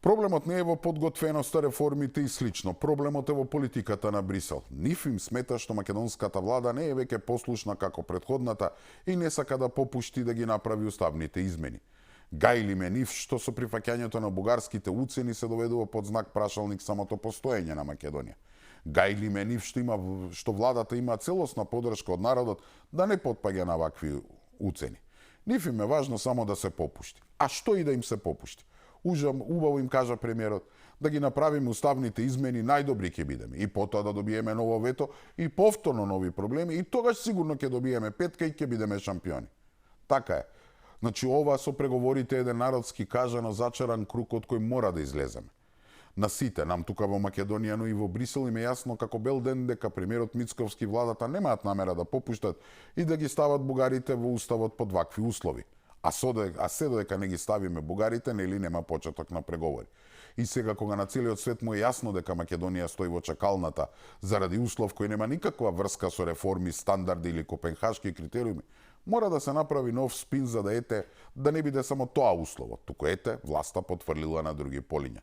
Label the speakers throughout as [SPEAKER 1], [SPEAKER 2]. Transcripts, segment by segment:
[SPEAKER 1] Проблемот не е во подготвеноста, реформите и слично. Проблемот е во политиката на Брисел. Нив им смета што македонската влада не е веќе послушна како претходната и не сака да попушти да ги направи уставните измени. Гајли ме нив што со прифаќањето на бугарските уцени се доведува под знак прашалник самото постоење на Македонија. Гајли ме нив што владата има целосна подршка од народот да не потпаѓа на вакви уцени. Нив им е важно само да се попушти. А што и да им се попушти? Убаво им кажа премиерот, да ги направиме уставните измени, најдобри ќе бидеме. И потоа да добиеме ново вето и повторно нови проблеми и тогаш сигурно ќе добиеме петка и ќе бидеме шампиони. Така е. Значи ова со преговорите е еден народски кажано зачаран круг од кој мора да излеземе. На сите, нам тука во Македонија, но и во Брисел им е јасно како бел ден дека премиерот Мицковски владата немаат намера да попуштат и да ги стават бугарите во уставот под вакви услови. А се додека не ги ставиме бугарите, нели нема почеток на преговори. И сега кога на целиот свет му е јасно дека Македонија стои во чакалната заради услов кој нема никаква врска со реформи, стандарди или копенхашки критериуми, мора да се направи нов спин за да не биде само тоа условот, туку власта потврлила на други полиња.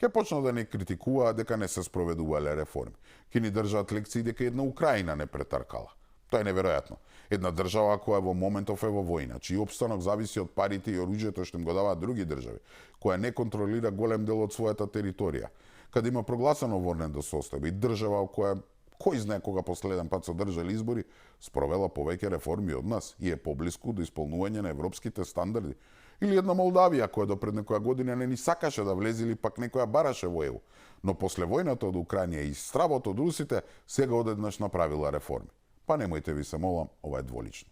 [SPEAKER 1] Ке почнат да не критикуваат дека не се спроведувале реформи. Ке ни држат лекции дека една Украина не претаркала. Тоа е неверојатно. Една држава која во моментов е во војна, чиј опстанок зависи од парите и оружјето што им го даваат други држави, која не контролира голем дел од својата територија, каде има прогласено војна до состојба и држава која кој знае кога последен пат се одржали избори, спровела повеќе реформи од нас и е поблиску до исполнување на европските стандарди. Или една Молдавија која до пред некоја година не ни сакаше да влезе или пак некоја бараше во ЕУ, но после војната од Украина и стравот од русите сега одеднаш направила реформи. Па немојте, ви се молам, ова е дволично.